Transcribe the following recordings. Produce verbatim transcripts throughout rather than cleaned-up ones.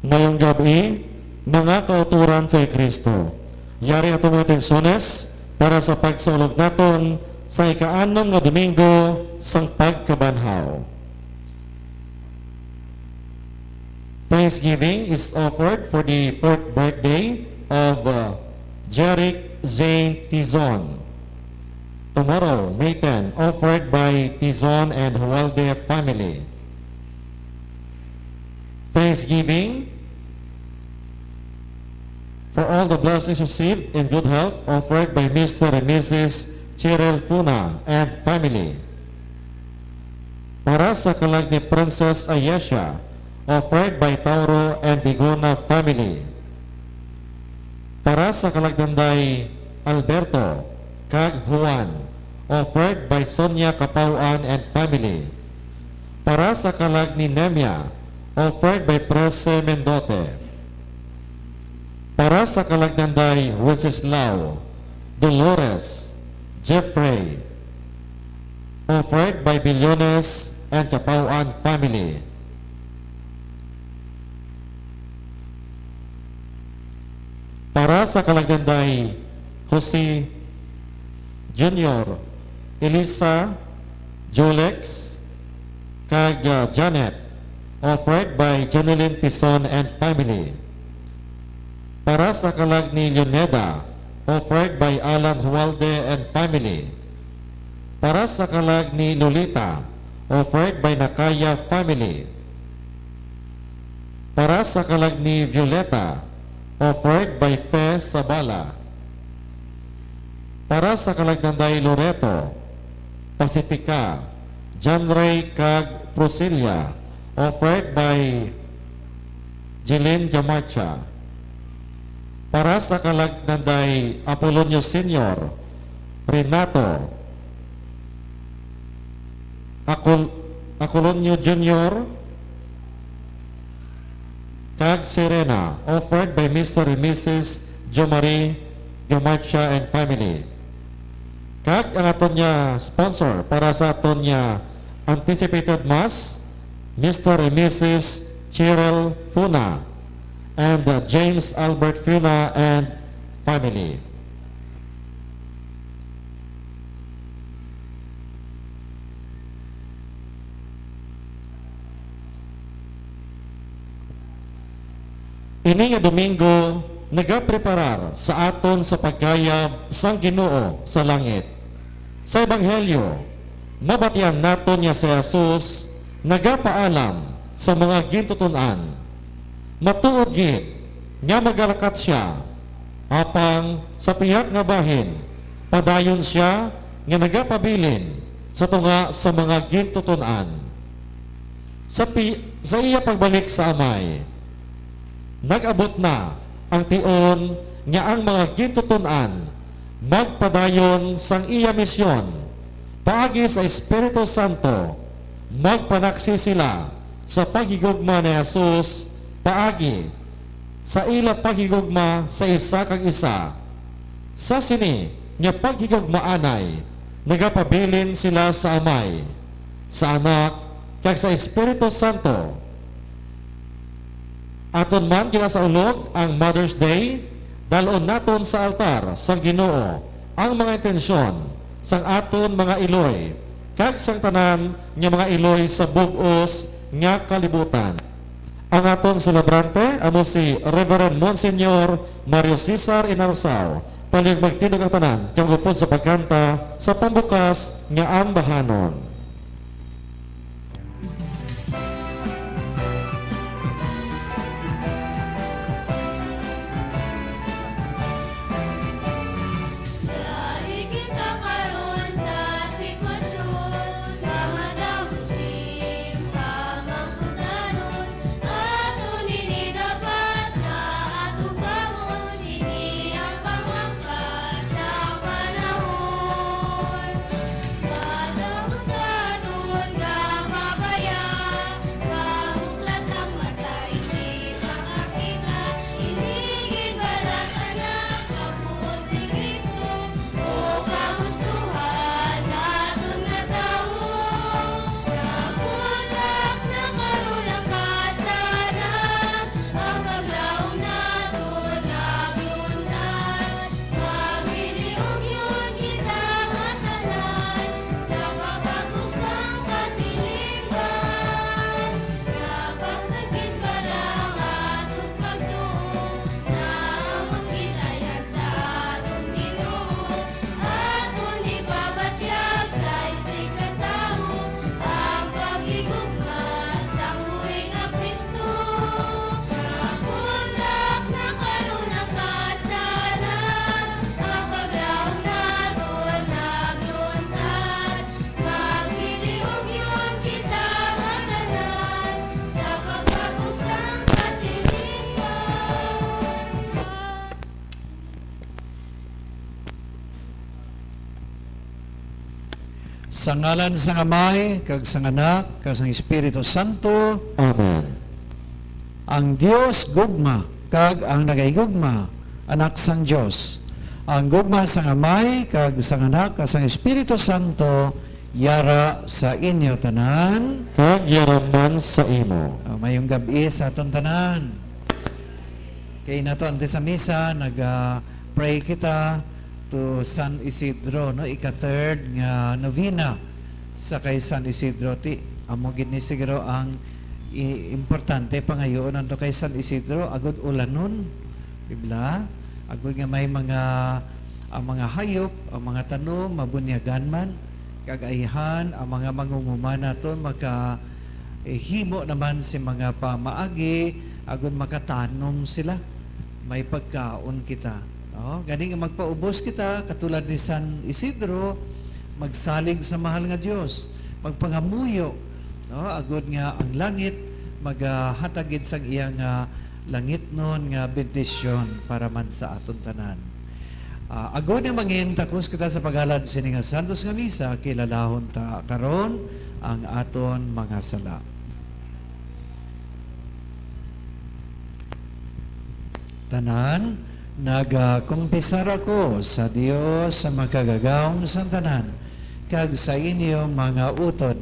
Mayong gab-i, mga kauturan kay Kristo. Yari ato mga intensyones para sa pagsaulog naton sa ikaanom nga Domingo sang Pagkabanhaw. Thanksgiving is offered for the fourth birthday of, uh, Jeric Zane Tizon. Tomorrow, May ten, offered by Tizon and Hualde family. Thanksgiving for all the blessings received in good health, offered by Mister and Missus Cheryl Funa and family. Para sa kalag ni Princess Ayesha, offered by Tauro and Bigona family. Para sa kalag nanday Alberto kag Juan, offered by Sonia Capauan and family. Para sa kalag ni Nemia, offered by Prese Mendote. Para sa kalag nanday Wenceslao, Dolores, Jeffrey, offered by Billones and Capauan family. Para sa kalag nanday Jose Junior, Elisa, Julex, kag, uh, Janet, offered by Janeline Pison and family. Para sa kalag ni Leoneda, offered by Alan Hualde and family. Para sa kalag ni Lolita, offered by Nakaya family. Para sa kalag ni Violeta, offered by Fe Sabala. Para sa kalag nanday Loreto, Pacifica, John Ray kag Prosilla, offered by Jeline Gamacha. Para sa kalag nanday Apolonio Senior, Renato, Acol-, Acolonio Junior, kag Serena, offered by Mister and Missus Jomari Gamacha and family. Kag ang aton nga sponsor para sa aton nga anticipated mass, Mister and Missus Cheryl Funa and, uh, James Albert Funa and family. Ini nga Domingo nagapreparar sa aton sa pagkayab sang Ginoo sa langit. Sa Ebanghelyo, mabatian naton nga si Jesus nagapaalam sa mga gintuton-an. Matuod gid nga magalakat sia, apang sa pihak nga bahin, padayon sia nga nagapabilin sa tunga sa mga gintuton-an. Sa pi-, sa iya pagbalik sa Amay, nag-abot na ang tion nga ang mga gintuton-an magpadayon sang iya misyon. Paagi sa Espiritu Santo, magpanaksi sila sa paghigugma ni Jesus paagi sa ila paghigugma sa isa kag isa. Sa sini nga paghigugmaanay, nagapabilin sila sa Amay, sa Anak, kag sa Espiritu Santo. Aton man ginasaulog ang Mother's Day, dal-on naton sa altar sang Ginoo ang mga intensyon sang aton mga iloy kag sang tanan nga mga iloy sa bug-os nga kalibutan. Ang aton selebrante amo si Reverend Monsignor Mario Cesar Inarsao. Palihog magtindog ang tanan kag mag-upod sa pagkanta sa pambukas nga ambahanon. Yari kita karon sa sitwasyon nga madamo sing pamangkutanon. Ato nini dapat nga atubangon, ini ang panghampas sa panahon. Madamo sa Sa ngalan sang Amay, kag sang Anak, kag sang Espiritu Santo. Amen. Ang Dios gugma, kag ang nagahigugma, Anak sang Dios. Ang gugma sang Amay, kag sang Anak, kag sang Espiritu Santo, yara sa inyo tanan. Kag yara man sa imo. Ah, mayong gab-i sa aton tanan. Kay nato antes sa misa, nag, ah, pray kita to San Isidro, no? Ika-third nga novena sa kay San Isidro. Ti, amo gid ni siguro ang i-, importante pangayoon nato kay San Isidro, agud ulanon, di ba? Agud nga may mga, ang mga hayop, ang mga tanom, mabunyagan man, kag ayhan, ang mga mangunguma naton maka, eh, himo naman si mga pamaagi, agud makatanom sila. May pagkaon kita. No? Gani nga magpaubos kita, katulad ni San Isidro, magsalig sa mahal nga Dios, magpangamuyo, no? Agud nga ang langit magahatag gid sang iya nga langitnon nga bendisyon para man sa aton tanan. Ah, agud nga mangin takos kita sa paghalad sini nga santos nga misa, kilalahon ta karon ang aton mga sala. Tanan, nagakumpisar ako sa Dios sa Makagagahom sang tanan, kag sa inyo mga utod,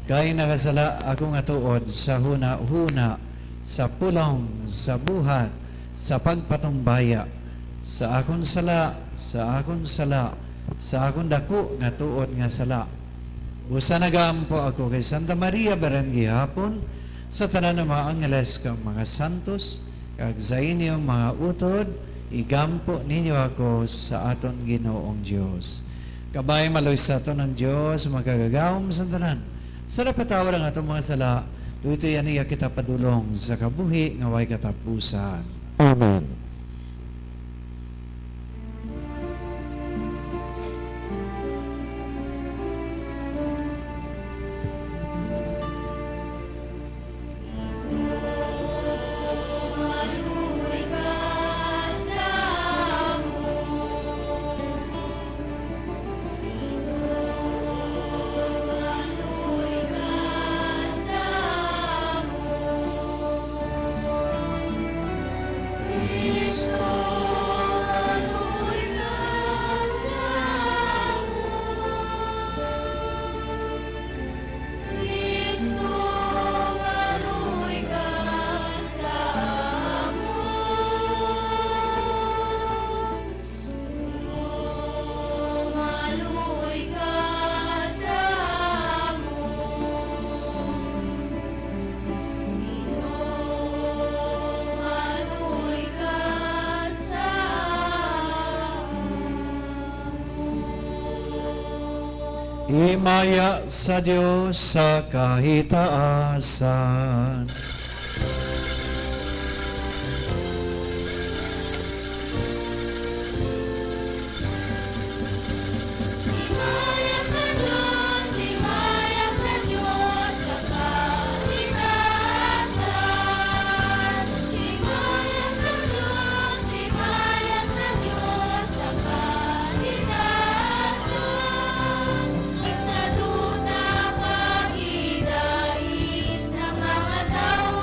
kay nagasala ako nga tuod sa hunahuna, sa pulong, sa buhat, sa pagpatumbaya, sa akon sala, sa akon sala, sa akon daku nga tuod nga sala. Busa nagaampo ako kay Santa Maria, Birhen gihapon, sa tanan nga mga angeles kag mga santos, kag sa inyo mga utod, igampo ninyo ako sa aton Ginoong Dios. Kabay maluy sa aton ang Dios, makagagahom sa tanan, sa napatawad ang aton mga sala, duytoy niya kita padulong sa kabuhi nga way katapusan. Amen. Lumaluoy ka sa amon. Ginoo, lumaluoy ka sa amon. Himaya sa Dios sa kahitaasan. Sa duta pagidait sa mga tawo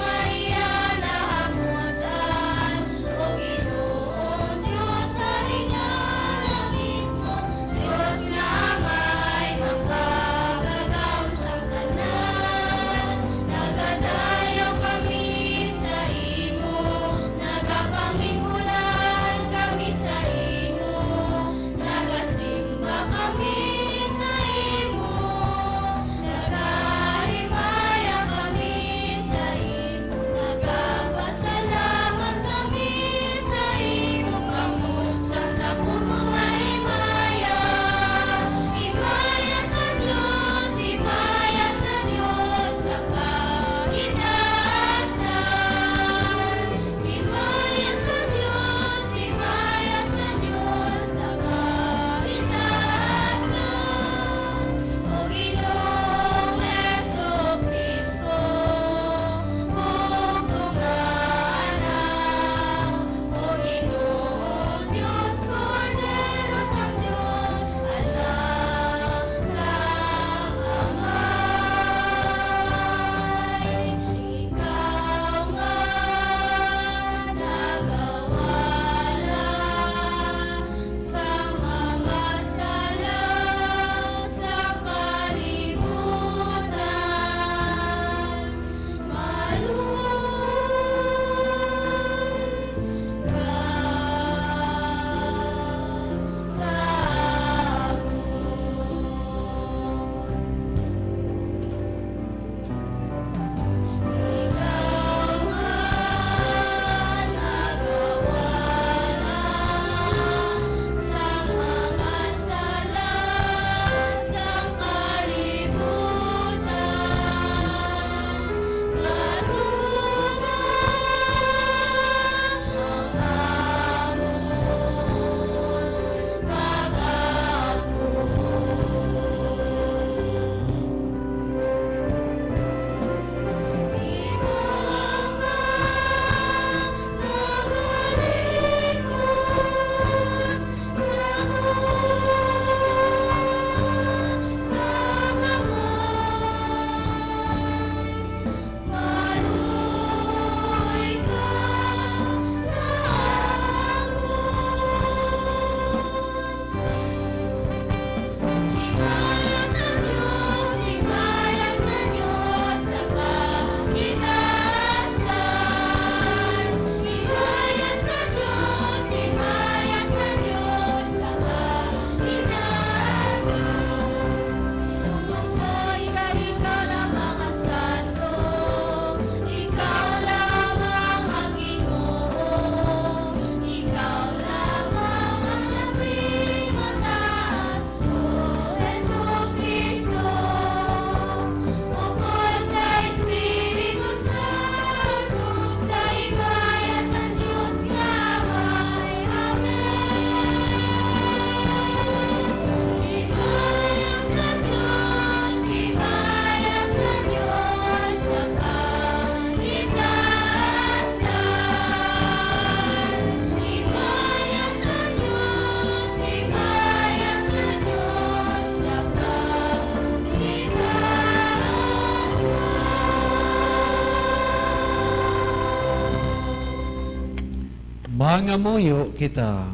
Mangamuyo kita.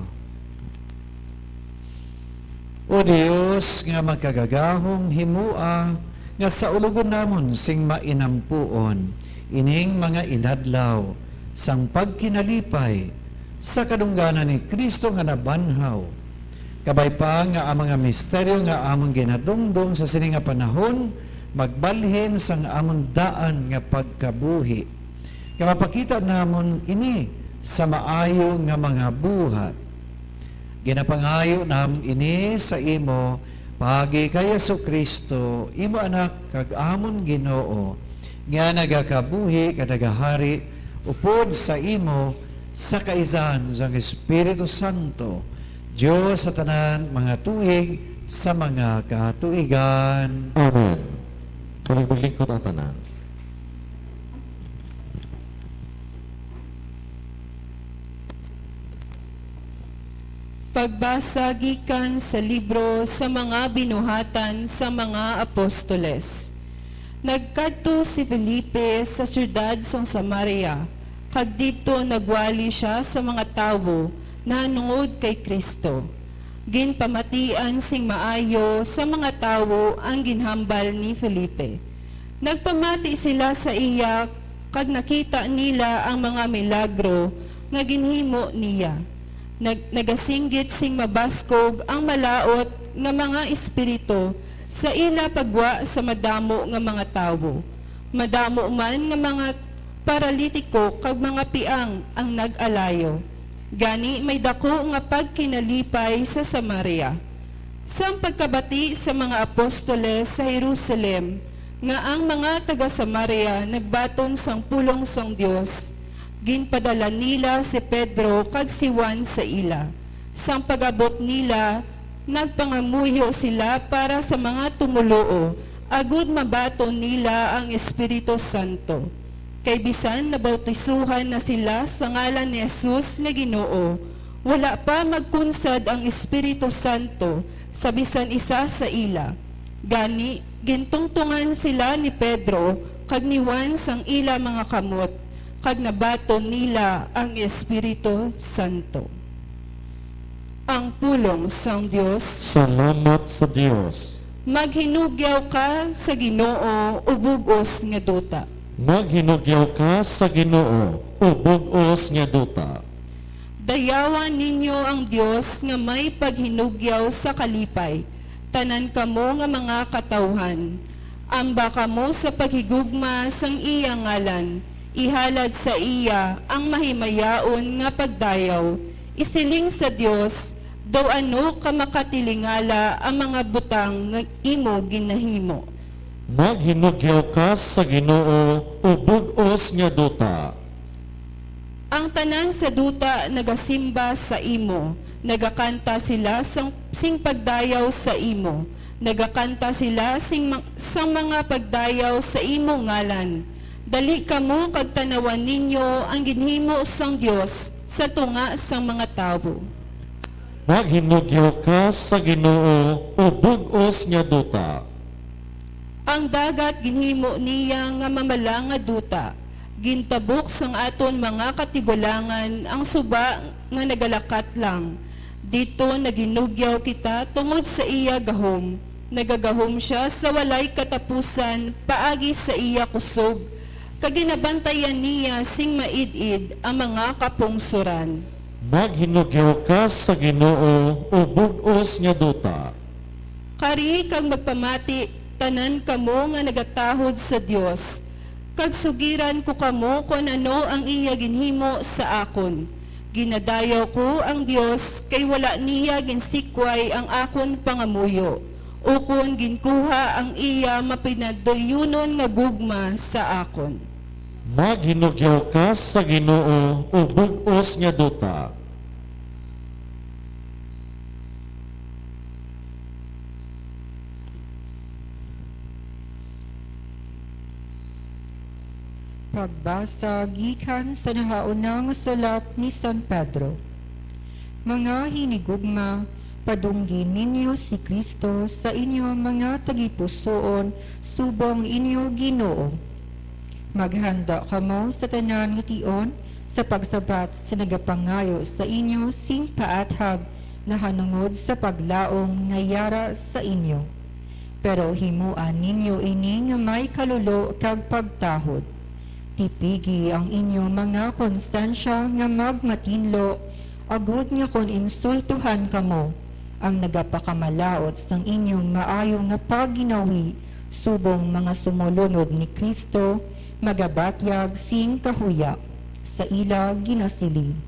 O Dios nga makagagahom, himoa nga saulogon namon sing mainampuon ining mga inadlaw sang pagkinalipay sa kadungganan ni Cristo nga nabanhaw, kabay pa nga ang mga misteryo nga amon ginadumdom sa sini nga panahon magbalhin sang amon daan nga pagkabuhi, nga mapakita namon ini sa maayo nga mga buhat. Ginapangayo namon ini sa imo paagi kay Jesu-Cristo, imo Anak, kag amon Ginoo, nga nagakabuhi kag nagahari upod sa imo sa kaisahan sang Espiritu Santo, Dios sa tanan mga tuig sa mga katuigan. Amen. Kami maglingkod ang tanan. Pagbasa gikan sa libro sa mga binuhatan sa mga apostoles. Nagkadto si Felipe sa siyudad sang Samaria, kag didto nagwali sia sa mga tawo nahanungod kay Cristo. Ginpamatian sing maayo sa mga tawo ang ginhambal ni Felipe. Nagpamati sila sa iya, kag nakita nila ang mga milagro nga ginhimo niya. Nag-, nagasinggit sing mabaskog ang malaut nga mga espiritu sa ila paggwa sa madamo nga mga tawo. Madamo man nga mga paralitiko kag mga piang ang nag-alayo. Gani may daku nga pagkinalipay sa Samaria. Sang pagkabati sa mga apostoles sa Jerusalem nga ang mga taga-Samaria nagbaton sang pulong sang Dios, ginpadala nila si Pedro kag si Juan sa ila. Sang pag-abot nila, nagpangamuyo sila para sa mga tumoluo, agud mabaton nila ang Espiritu Santo. Kay bisan nabautisohan na sila sa ngalan ni Jesus nga Ginoo, wala pa magkunsad ang Espiritu Santo sa bisan isa sa ila. Gani, gintungtongan sila ni Pedro kag ni Juan sang ila mga kamot, kag nabaton nila ang Espiritu Santo. Ang pulong sang Dios. Salamat sa Dios. Maghinugyaw ka sa Ginoo, o bug-os nga duta. Maghinugyaw ka sa Ginoo, o bug-os nga duta. Dayawan ninyo ang Dios nga may paghinugyaw sa kalipay, tanan kamo nga mga katawuhan. Amba kamo sa paghigugma sang iya ngalan, ihalad sa iya ang mahimayaon nga pagdayaw. Isiling sa Dios, daw ano ka makatilingala ang mga butang nga imo ginahimo. Maghinugyaw ka sa Ginoo, o bug-os nga duta. Ang tanan sa duta nagasimba sa imo, nagakanta sila sang, sing pagdayaw sa imo, nagakanta sila sing ma-, sang mga pagdayaw sa imo ngalan. Dali kamo kag tan-awan ninyo ang ginhimo sang Dios sa tunga sang mga tawo. Maghinugyaw ka sa Ginoo, o bug-os nga duta. Ang dagat ginhimo niya nga mamala nga duta, gintabok sang aton mga katigulangan ang suba nga nagalakat lang. Didto naghinugyaw kita tungod sa iya gahom. Nagagahom sia sa walay katapusan paagi sa iya kusog, kag ginabantayan niya sing maid-id ang mga kapungsoran. Maghinugyaw ka sa Ginoo, o bug-os nga duta. Kari kag magpamati tanan kamo nga nagatahod sa Dios, kag sugiran ko kamo kon ano ang iya ginhimo sa akon. Ginadayaw ko ang Dios, kay wala niya ginsikway ang akon pangamuyo, ukon ginkuha ang iya mapinadayunon nga gugma sa akon. Maghinugyaw ka sa Ginoo, o bug-os nga duta. Pagbasa gikan sa nahauna nga sulat ni San Pedro. Mga hinigugma, padunggi ninyo si Cristo sa inyo mga tagipusoon subong inyo Ginoo. Maghanda kamo sa tanan nga tion, sa pagsabat sa nagapangayo sa inyo sing paathag nahanungod sa paglaom nga yara sa inyo. Pero himoa ninyo ini nga may kalulo kag pagtahod. Tipigi ang inyo mga konsensya nga magmatinlo, agud nga kon insultuhan kamo, ang nagapakamalaut sang inyo maayo nga pagginawhi subong mga sumolunod ni Cristo magabatyag sing kahuya sa ila ginasiling.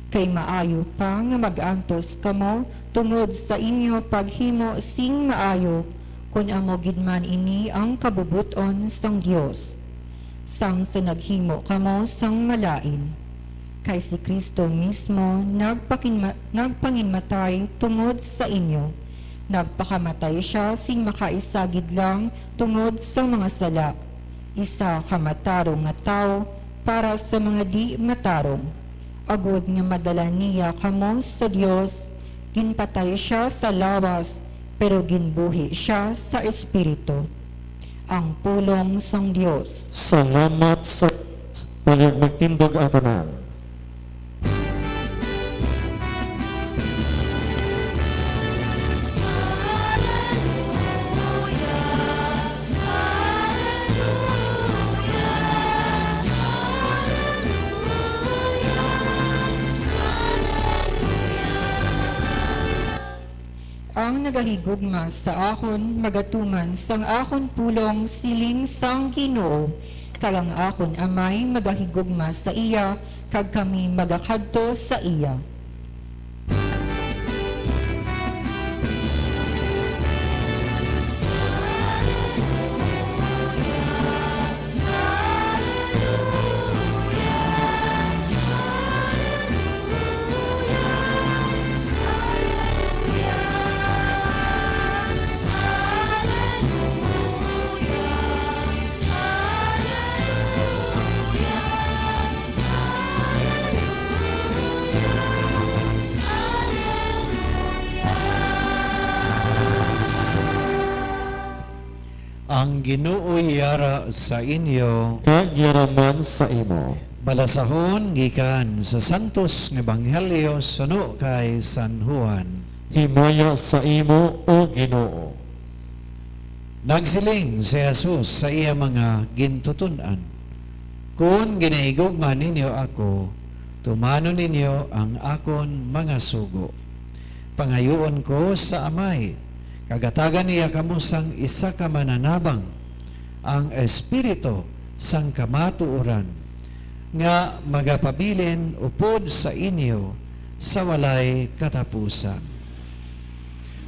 Kay maayo pa nga mag-antos kamo tungod sa inyo paghimo sing maayo, kon amo gid man ini ang kabubot-on sang Dios, sang sa naghimo kamo sang malain. Kay si Cristo mismo nagpakinma-, nagpanginmatay tungod sa inyo. Nagpakamatay sia sing makaisa gid lang tungod sa mga sala, isa ka matarong nga tawo para sa mga di-matarong, agud nga madala niya kamo sa Dios. Ginpatay sia sa lawas, pero ginbuhi sia sa espiritu. Ang pulong sang Dios. Salamat sa Dios. Palihog magtindog ang tanan. Ang nagahigugma sa akon magatuman sang akon pulong, siling sang Ginoo, kag ang akon Amay magahigugma sa iya, kag kami magakadto sa iya. Ang Ginoo yara sa inyo. Kag yara man sa imo. Balasahon gikan sa Santos nga Ebanghelyo suno kay San Juan. Himaya sa imo, O Ginoo. Nagsiling si Jesus sa iya mga gintuton-an, "Kon ginahigugma ninyo ako, tumanon ninyo ang akon mga sugo. Pangayuon ko sa Amay, kag hatagan niya kamo sang isa ka mananabang, ang Espiritu sang kamatuoran, nga magapabilin upod sa inyo sa walay katapusan.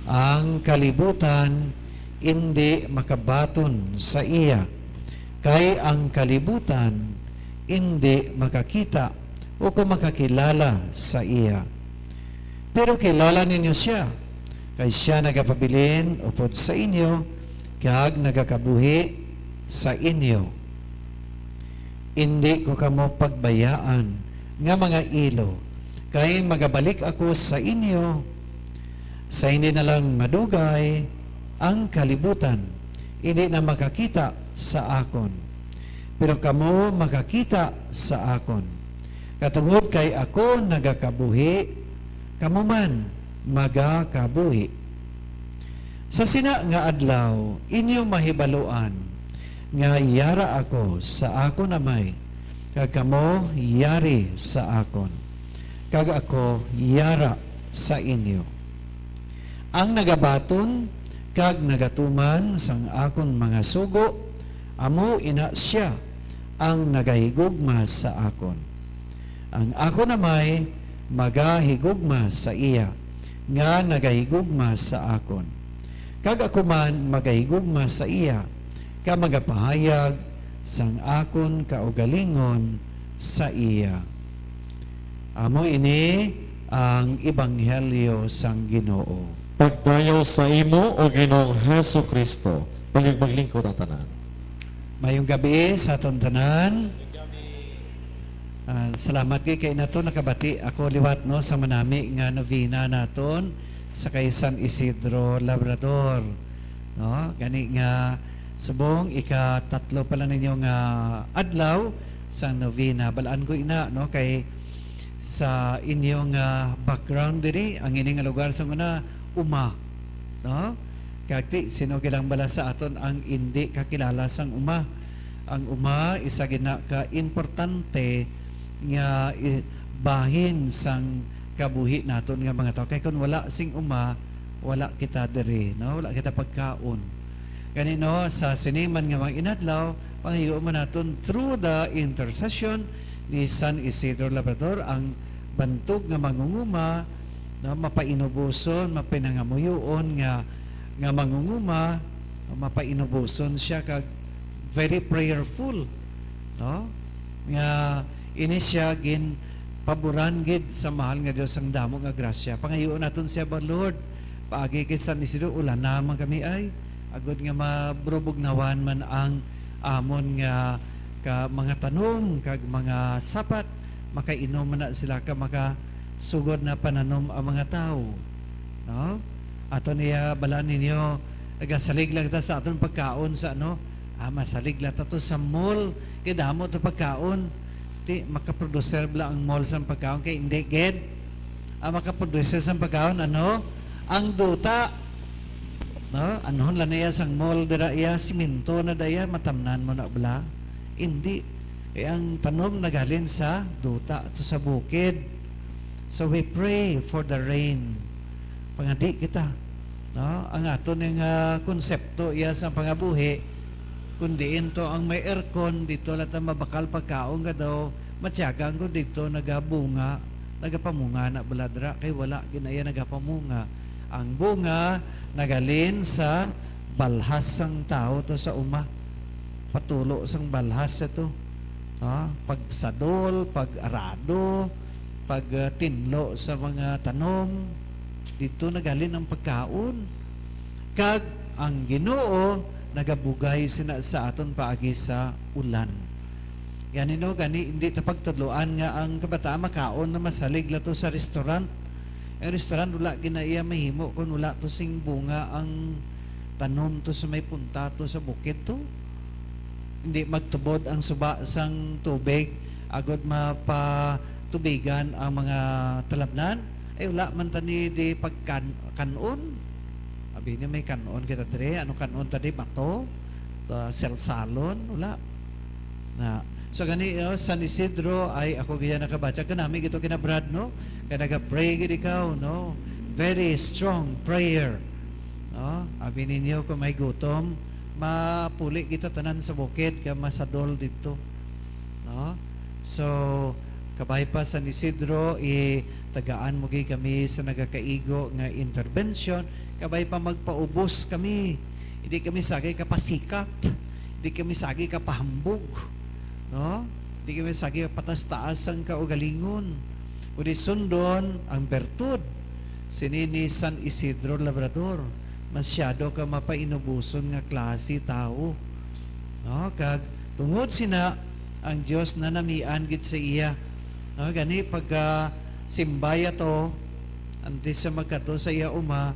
Ang kalibutan indi makabaton sa iya, kay ang kalibutan indi makakita ukon makakilala sa iya. Pero kilala ninyo sia, kay sia nagapabilin upod sa inyo kag nagakabuhi sa inyo. Indi ko kamo pagbayaan nga mga ilo, kay magabalik ako sa inyo. Sa hindi na lang madugay, ang kalibutan indi na makakita sa akon, pero kamo makakita sa akon. Kay tungod kay ako nagakabuhi, kamo man magakabuhi. Sa sina nga adlaw inyo mahibaluan nga yara ako sa akon Amay, kag kamo yari sa akon, kag ako yara sa inyo. Ang nagabaton kag nagatuman sang akon mga sugo, amo ina sia ang nagahigugma sa akon. Ang akon Amay magahigugma sa iya nga nagahigugma sa akon, kag ako man magahigugma sa iya, kag magapahayag sang akon kaugalingon sa iya." Amo ini ang ebanghelyo sang Ginoo. Pagdayaw sa imo, O Ginoong Jesu-Cristo. Palihog maglingkod ang tanan. Mayong gabi sa aton tanan. Ah, salamat gid kay nato nakabati ako liwat, no, sa manami nga novena naton sa kay San Isidro Labrador, no? Gani nga subong ikatatlo pa lang ninyo nga adlaw sang novena. Balaan ko ina, no, kay sa inyong, ah, background diri, ang ini nga lugar sa una, uma, no? Kag ti, sino gilang bala sa aton ang indi kakilala sang uma? Ang uma, isa gid na ka importante nga i-, bahin sang kabuhi naton nga mga tawo. Kay kun wala sing uma, wala kita diri, no? Wala kita pagkaon. Gani, no, sa sini man nga mga inadlaw, pangayoon man naton through the intercession ni San Isidro Labrador, ang bantog nga mangunguma, no, mapainuboson, mapinangamuyoon nga, nga mangunguma, mapainuboson siya kag very prayerful, no? Nga ini siya ginpaboran gid sa mahal nga Dios ang damo nga grasya. Pangayoon naton siya ba, Lord, paagi kay San Isidro, ulana man kami ay, agod nga mabrubugnawan man ang amon nga ka, mga tanom kag mga sapat, makainom man na sila ka makasugod na pananom ang mga tawo. No? Ato niya balaan ninyo, nagasalig lang ta sa aton pagkaon sa ano, ah, masalig lang ta to sa mall, kay damo to pagkaon. Ti, makaproducer bala ang mall sang pagkaon, kay hindi gid. Ang makaproducer sang pagkaon, ano? Ang duta. No? Anhon lang niya sang mall dira iya, simento na daya, matamnan mo na bala? Hindi. Kay ang tanom naghalin sa duta, to sa bukid. So we pray for the rain. Pangadi kita. No? Ang aton nga konsepto iya sa pangabuhi, kung diin to ang may aircon, dito lang ta mabakal pagkaon nga daw, matiyagan ko dito nagabunga, nagapamunga na bala dira, kay wala ginaya nagapamunga. Ang bunga naghalin sa balhas sang tawo to sa uma. Patulo sang balhas sa to. Ha? Pagsadol, pag-arado, pag, ah, tinlo sa mga tanom. Dito naghalin ang pagkaon. Kag ang Ginoo nagabugay sina sa aton paagi sa ulan. Gani, no, gani hindi ta pagtudloan nga ang kabataan makaon na masalig la to sa restaurant. Ang restaurant wala gina iya mahimo kung wala to sing bunga ang tanom to sa may punta to sa bukid to. Hindi magtubod ang suba sang tubig agod mapatubigan ang mga talamnan. Ay, wala man tani di pagkan-, kan-on. Abi niya may kan-on kita diri. Ano kan-on ta di? Bato? Ta-, selsalon? Wala. Na. So gani, oh, San Isidro ay ako gaya nakabatya. Kanami gito kina Brad, no? Kaya nag-pray gid ikaw, no? Very strong prayer. No? Abi ninyo kung may gutom, mapuli kita tanan sa bukid kay masadol dito. No? So, kabay pa San Isidro, i-, tagaan mo gid kami sa nagakaigo nga intervention. Kabay pa magpaubos kami. Hindi kami sagay kapasikat. Hindi kami sagay kapahambog. No? Hindi kami sagay kapatas-taas ang kaugalingon. Kundi sundon ang bertud sini ni San Isidro Labrador. Masyado ka mapainuboson nga klase tawo. No? Kag tungod sina, ang Dios nanamian gid sa iya. No? Gani, pagka simbaya to, antes sa magkadto sa iya uma,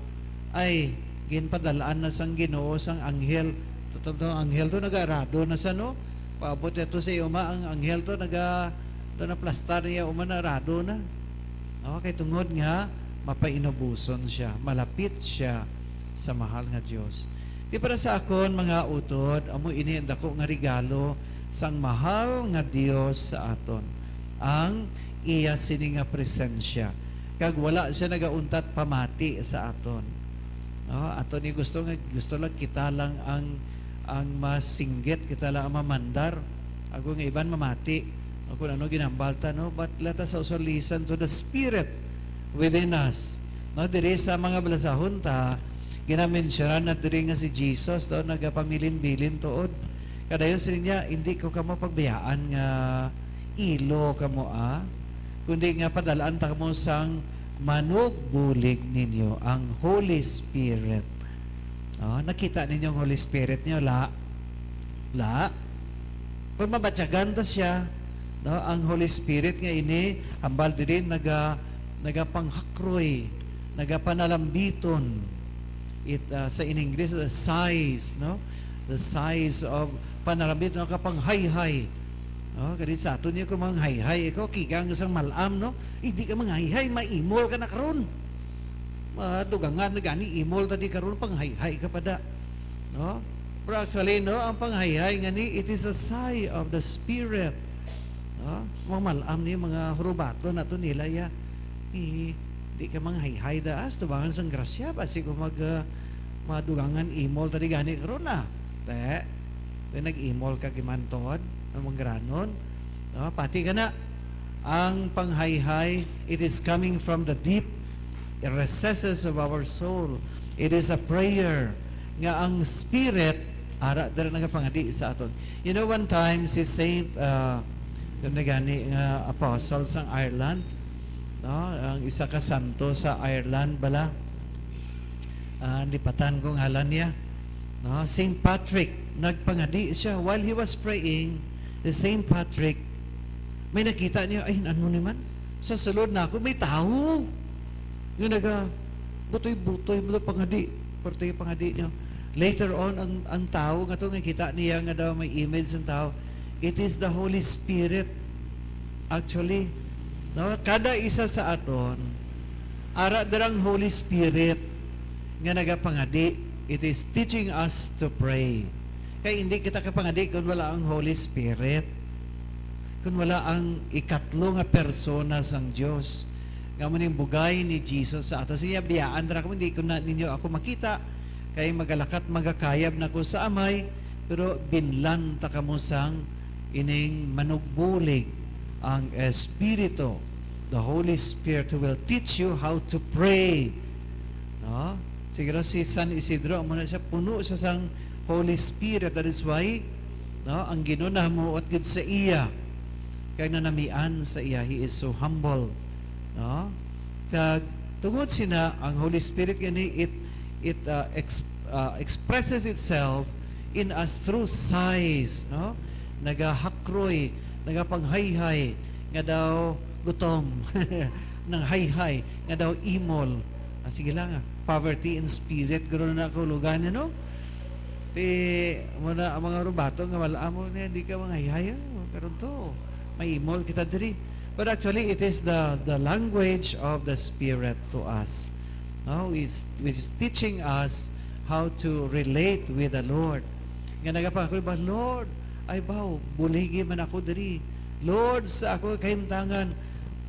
ay, ginpadal-an na sang Ginoo sang anghel. Tutom to, ang anghel to nagaarado na sa, no? Paabot ato sa iya uma, ang anghel to naga-, to naplastar niya uma, naarado na. No? Kay tungod nga mapainuboson siya, malapit siya sa mahal nga Dios. Di para sa akon, mga utod, amo ini ang dako nga regalo sang mahal nga Dios sa aton, ang iya sini nga presensya, kag wala siya nagauntat pamati sa aton. No? Ato ni gusto nga, gusto lang kita lang ang, ang masinggit, kita lang ang mamandar. Ako nga iban mamati. Ako ano ginambal ta, no? But let us also listen to the Spirit within us. No, diri sa mga balasahon ta, ginamensyonan na diri nga si Jesus to nagapamilinbilin tuod. Kadayon siling niya, "Hindi ko kamo pagbayaan nga ilo kamo, ah, kundi nga padalaan ta kamo sang manugbulig ninyo, ang Holy Spirit." Oh, nakita ninyo ang Holy Spirit niyo, la? La? Pag mabatyagan ta siya, no, ang Holy Spirit nga ini, hambal diri, naga-, nagapanghakroy, nagapanalambiton. It, ah, sa in English, the sighs, no? The sighs of panalambit, no? Kapanghayhay. Oh, kadi sa aton niya, kung manghayhay ikaw, kika nga sang malam, no? Hindi ka manghayhay, maimol ka na karon. Madugangan na gani, imol ta di karon, panghayhay ka pa da. No? Pero actually, no, ang panghayhay nga ni, it is a sigh of the spirit. No? Mga malam ni mga hurubaton nato nila, ya. Eh, di ka manghayhay da, as tubangan sang grasya, basi kung mag, ah, madugangan imol ta di gani karon, ah. Te, kung nag-imol ka gimantod, ang manggranon, no? Pati ka na, ang panghayhay, it is coming from the deep recesses of our soul. It is a prayer nga ang spirit ara dira nagapangadi sa aton. You know, one time si Saint, uh, yung nagani nga apostle sang Ireland, no? Ang isa ka santo sa Ireland bala. Ah, lipatan ko ngalan niya. No? Saint Patrick, nagpangadi siya. While he was praying, the Saint Patrick, may nakita niya, "Ay, ano ni man? Sa sulod na ako, may tawo." Nga naga, butoy-butoy mo pangadi. Parte pangadi niya. Later on, ang, ang tawo nga to, nga kita niya nga daw may image ng tao, it is the Holy Spirit. Actually, no, kada isa sa aton, ara darang Holy Spirit nga nagapangadi, it is teaching us to pray. Kay hindi kita kapangadi kung wala ang Holy Spirit, kung wala ang ikatlo nga persona sang Dios, nga amo ning bugay ni Jesus sa ato. Siya, "Biyaan ra kamo, hindi ko na ninyo ako makita, kay magalakat, magakayab na ko sa Amay, pero binlan ta kamo sang ining manugbulig, ang Espiritu, the Holy Spirit who will teach you how to pray." No? Siguro si San Isidro, amo na siya, puno siya sang Holy Spirit. That is why, no, ang Ginoo nahamuot gid sa iya, kay nanamian sa iya. He is so humble. No? Kag tungod sina, ang Holy Spirit gani, it, it, uh, ex-, uh, expresses itself in us through sighs, no? Nagahakroy, nagapanghayhay, nga daw gutom, nanghayhay, nga daw imol. Ah, sige lang, ah. Poverty in spirit, guro na ako lugan niya, no? Ti, mo na ang mga rubato nga wala mo niya, hindi ka manghayhay, ah. Karon to, may imol kita diri. But actually, it is the, the language of the Spirit to us. No? It's, which is teaching us how to relate with the Lord. Nga nagapangako ba, "Lord, ay baw, buligi man ako diri. Lord, sa ako kahimtangan,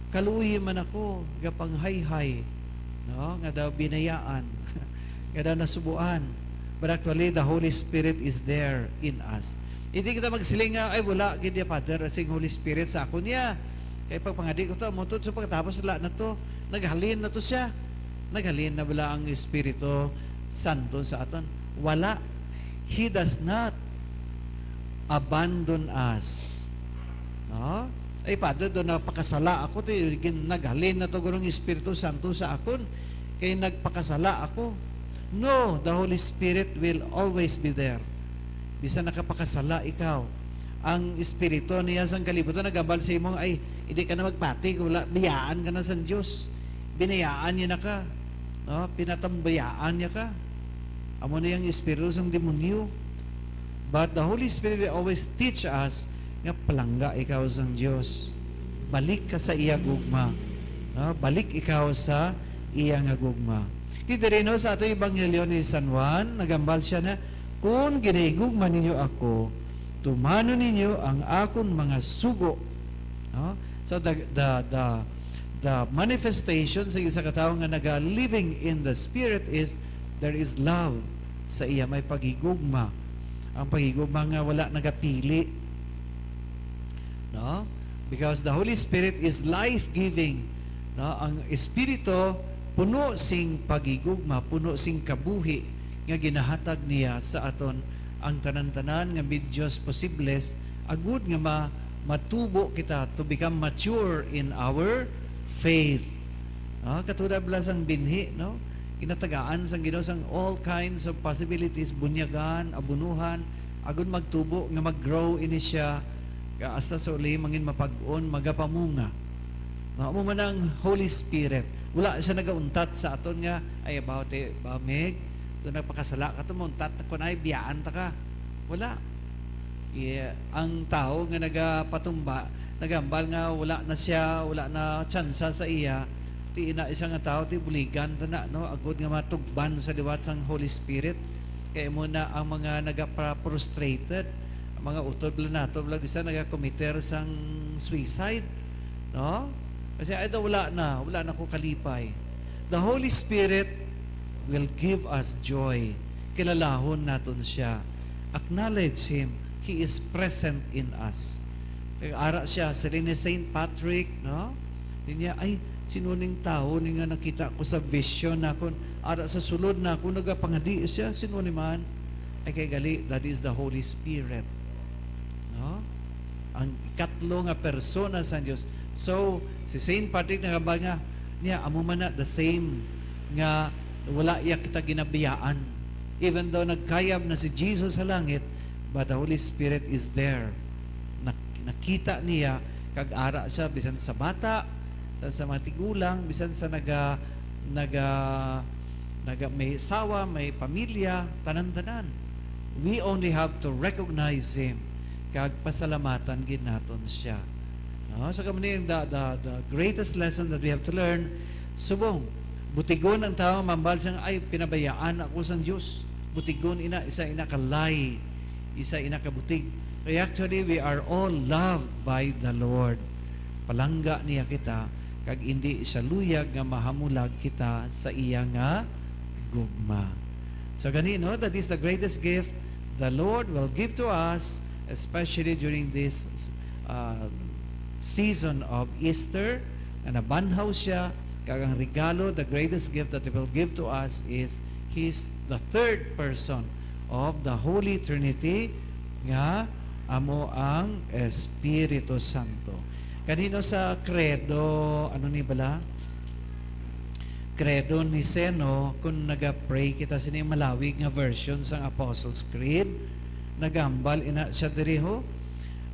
kaluyi man ako, gapanghayhay." No? Nga daw binayaan, nga daw nasubuan. But actually, the Holy Spirit is there in us. Hindi kita magsiling nga, "Ay, wala gid ya, Father, sing Holy Spirit sa akon niya. Kay pagpangadi ko to, amo to, so pagkatapos, wala na to." Naghalin na to siya. Naghalin na bala ang Espiritu Santo sa aton? Wala. He does not abandon us. No? "Ay, Father, do napakasala ako, ti, gin-, naghalin na to gurong Espiritu Santo sa akon, kay nagpakasala ako." No, the Holy Spirit will always be there. Bisan nakapakasala ikaw, ang espiritu niya sang kalibutan nagambal sa imo, "Ay, hindi ka na magpati, wala, biyaan ka na sang Dios. Binayaan niya na ka, no? Pinatambayaan niya ka." Amo na yung espiritu sang demonyo. But the Holy Spirit will always teach us nga palangga ikaw sang Dios. Balik ka sa iya gugma. No? Balik ikaw sa iya nga gugma. Ti diri, no, sa ato ebanghelyo ni San Juan, nagambal siya na, "Kun ginahigugma ninyo ako, tumanon ninyo ang akon mga sugo." No? So the, the, the, the manifestation sa isa ka tawo nga naga-living in the Spirit is there is love sa iya, may paghigugma. Ang paghigugma nga wala nagapili. No? Because the Holy Spirit is life-giving. No? Ang Espiritu puno sing paghigugma, puno sing kabuhi nga ginahatag niya sa aton ang tanan-tanan nga medios posibles agud nga ma-, matubo kita to become mature in our faith. Ah, katulad bala sang binhi, no? Ginatagaan sang Ginoo sang all kinds of possibilities, bunyagan, abunuhan, agud magtubo nga mag-grow ini siya, nga hasta sa uli mangin mapag-on, magapamunga. No, amo man ang Holy Spirit. Wala siya nagauntat sa aton nga, "Ay, about it, ba, Meg? Kung nagpakasala ka to, mauntat na ko na, biyaan ta ka." Wala. Eh, ang tawo nga nagapatumba, nagambal nga wala na siya, wala na tsansa sa iya, ti ina siya nga tawo, ti buligan ta na, no? Agod nga matugban sa liwat sang Holy Spirit. Kay mo na ang mga nagapra-prostrated, ang mga utod bala nato, bala isa nagakomiter sang suicide, no? Kasi, "Ay, daw wala na, wala na ko kalipay." The Holy Spirit will give us joy. Kilalahon naton siya. Acknowledge Him. He is present in us. Kay ara siya, siling ni Saint Patrick, no? Di niya, "Ay, sino ning tawo ni nga nakita ko sa vision na kon ara sa sulod na ako nagapangadi siya? Sino ni man?" Ay, kay gali, that is the Holy Spirit. No? Ang ikatlo nga persona sang Dios. So, si Saint Patrick nagambal nga, niya, amo man na, the same nga wala iya kita ginabiyaan. Even though nagkayab na si Jesus sa langit, but the Holy Spirit is there. Nak-, nakita niya, kag ara siya, bisan sa bata, sa, sa mga tigulang, bisan sa naga, naga, naga, may asawa, may pamilya, tanan-tanan. We only have to recognize Him, kag pasalamatan gid naton siya. No? So, kamo ni the, the, the greatest lesson that we have to learn, subong, butigon ang tawo, mambal siya, "Ay, pinabayaan ako sang Dios." Butigon ina, isa ina ka lie, isa ina ka butig. Kay actually, we are all loved by the Lord. Palangga niya kita, kag indi siya luyag nga mahamulag kita sa iya nga gugma. So, gani, no, that is the greatest gift the Lord will give to us, especially during this, uh, season of Easter, nga nabanhaw siya, kag ang regalo, the greatest gift that He will give to us is He's the third person of the Holy Trinity, nga amo ang Espiritu Santo. Kanino sa Credo, ano ni bala? Credo Niceno, kung naga-pray kita sini malawig nga version sang Apostles' Creed, nagambal ina siya diri, ho.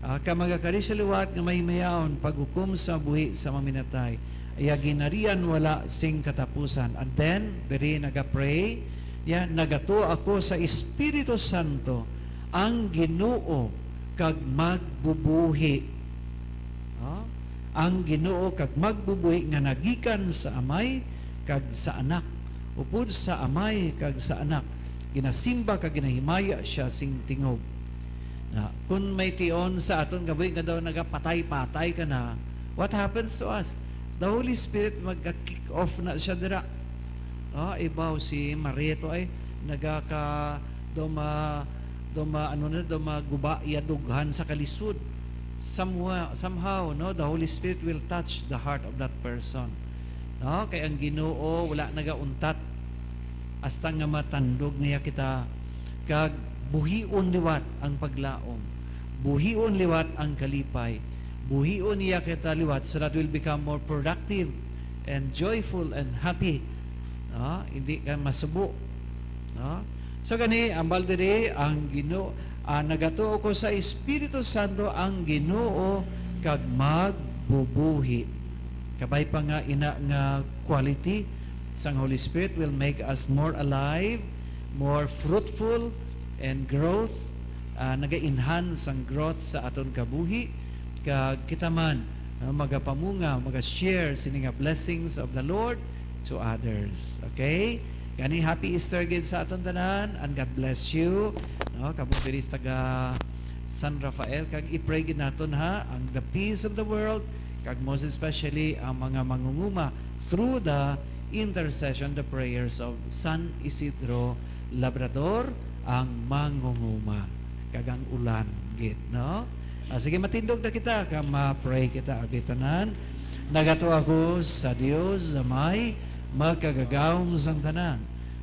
Ah, ka magakari sa liwat nga mahimayaon, paghukom sa buhi sa maminatay. Iya ginharian wala sing katapusan. And then, diri naga-pray, ya, nagato ako sa Espiritu Santo, ang Ginoo kag magbubuhi. No? Ang Ginoo kag magbubuhi nga nagikan sa Amay kag sa Anak, upod sa Amay kag sa Anak, ginasimba kag ginahimaya siya sing tingog. Na, kun may tion sa aton kabuhi nga daw nagapatay-patay ka na, what happens to us? The Holy Spirit magka-kick off na siya dira. Ah, ibaw si Mareto ay nagaka-, duma-, duma-, ano na, dumaguba iya dughan sa kalisod. Somewha-, somehow, no, the Holy Spirit will touch the heart of that person. No? Kay ang Ginoo wala nagauntat hasta nga matandog niya kita, kag buhion liwat ang paglaom, buhion liwat ang kalipay, buhion niya kita liwat, so that we'll become more productive and joyful and happy. No? Hindi ka masubo. No? So gani, ambal diri ang Ginoo, ah, nagatuo ko sa Espiritu Santo, ang Ginoo kag magbubuhi. Kabay pa nga ina nga quality sang Holy Spirit will make us more alive, more fruitful, and growth, ah, naga-enhance ang growth sa aton kabuhi, kag kita man, ah, magapamunga, maga-share sini nga blessings of the Lord to others. Okay? Gani, happy Easter gid sa aton tanan, and God bless you. No, kamo diri sa taga San Rafael, kag i-pray gid naton, ha, ang the peace of the world, kag most especially ang mga mangunguma through the intercession, the prayers of San Isidro Labrador, ang mangunguma, kag ang ulan gid, no? Ah, sige, matindog na kita, ka ma-pray kita, abi tanan. Nagato ako sa Dios, Amay, magkagagahom sang tanan,